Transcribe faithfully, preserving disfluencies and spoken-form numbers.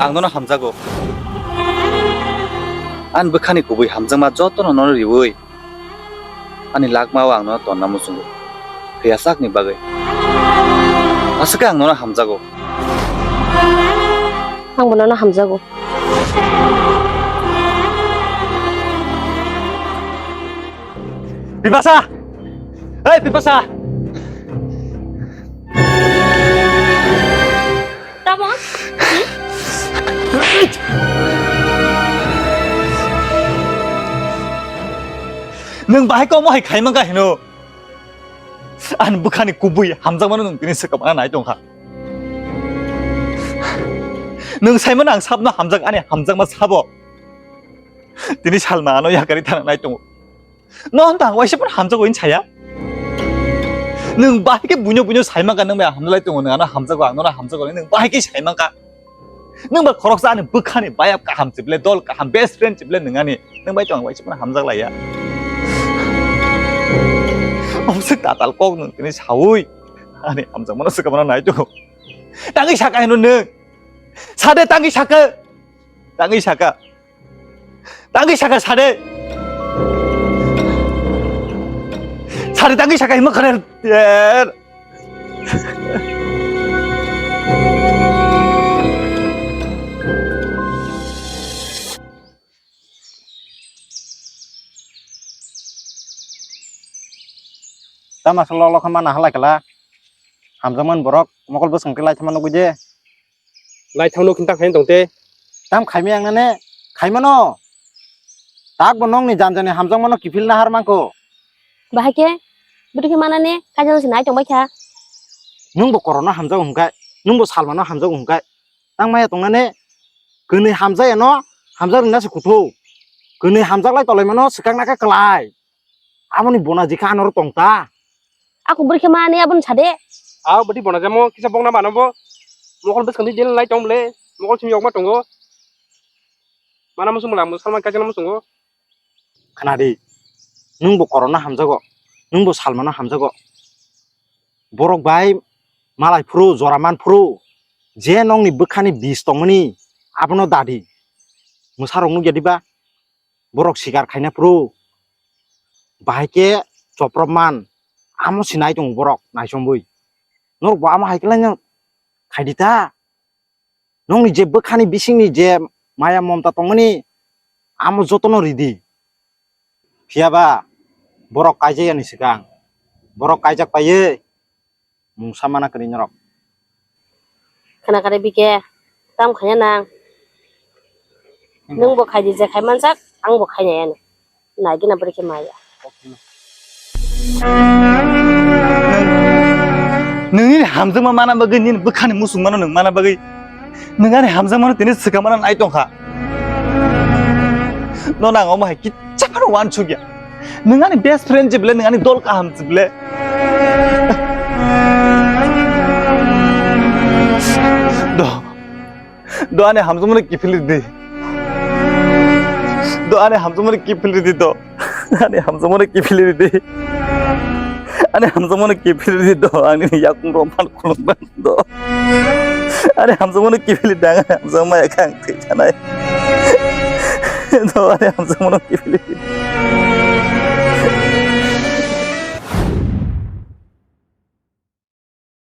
Ang nono hamjago. Ani bwkhani kubui hamjakma jotono nono riui ani lakmao ang nono tonna muchungo. Phiya sakni bagwi. Aswkhe ang nono hamjago. Angbo nono hamjago. Bipasa! Hei, Bipasa! Tamo? Nwng bahai komo hai khaimang ka hino? Ani bwkhani kubui hamjakmano nwng tini swkang nai tongkha. Nwng saimano ang sabno hamjak, ani hamjakma sabo. Tini salma ano yakari thana nai tongo. No hwnta ang waisa phano hamjago hwnwi saya. Nwng bahai khe buino buino saimang ka, nwng bai hamjak lai tongo, nwng ano hamjago, ang nono hamjago, nwng bahai khe saimang ka. Nwng ba khoroksa ani bwkhani bayap kaham chible, dol kaham, best friend chible nwng ani. Nwng bai tong ang waisa phano hamjak laiya. Omswk tatal kok nwng tini saui. Ani hamjakmano swkang nai tongo. Tangwi saka hino nwng. Sade tangwi saka. Tangwi saka. Tangwi saka sade. Sade tangwi saka himo khare. Er. Tama solo lo khama na halai kala. Hamjakman borok mokol bwswng khe lai thama nugui de. Lai thang nuk hinta khain tong te. Tam khaimi ang nane khaimano. Tak bo nongni janjani hamjakmano kiphil nahar mangko. Bahai khe bwtwi khe manane kaijakno se nai tong bai kha. Nwng bo korokno hamjago hwnkhai, nwng bo salmano hamjago hwnkhai. Tang maya tongnane kwnwi hamjakya no hamjak rwna se kuthuk. Kwnwi hamjak lai tolaimano swkang nakha kwlai. Aboni bona jikha anoro tong ta. Ako bwrwi khe mani aboni sade. Aw bwtwi bona jamo kisa bokna mano bo. Mokol bwskang di din lai tong bole. Mokol simi yokma tongo. Mana musung bwla salman kaisa musungo. Khna di. Nwng bo korokno hamjago. Nwng bo salmano hamjago. Borok bai malai phuru jora man phuru je nokni bwkhani bis tongmani abono dadi. Mwsarok nukya diba? Borok sikar khaina phuru bahai khe choprop man amo sinai tongo borok naichomwi. Norok bo amo hai khe laino khaidi ta. Nokni je bwkhani bisingni je maya momta tongmani amo jotono ridi. Phiya ba borok kaijak yani swkang. Borok kaijak paiwi mungsa mana kwrwi norok. Khna kare bike tam khaiya nang. Nwng bo khaidi je khai manjak ang bo khaina yani. Nai gina bwrwi khe maya. Nini hamjakma mana bagwi, nini bwkhani musung mano nwng mana bagwi. Nwng ani hamjakmano tini swkang mano nai tongkha. No nang omo hai kicha phano wansukya. Nwng ani best friend jible, nwng ani dol kaham jible. Do. Do ani hamjakmano kiphilri di. Do ani hamjakmano kiphilri di do. Ani hamjakmano kiphilri di. Ani hamjakmano kiphilri di do. Ani yakung rompan khulumban do. Ani hamjakmano kiphilri di. Ani hamjakma ekha ang thwi thanai. Do ani hamjakmano kiphilri di.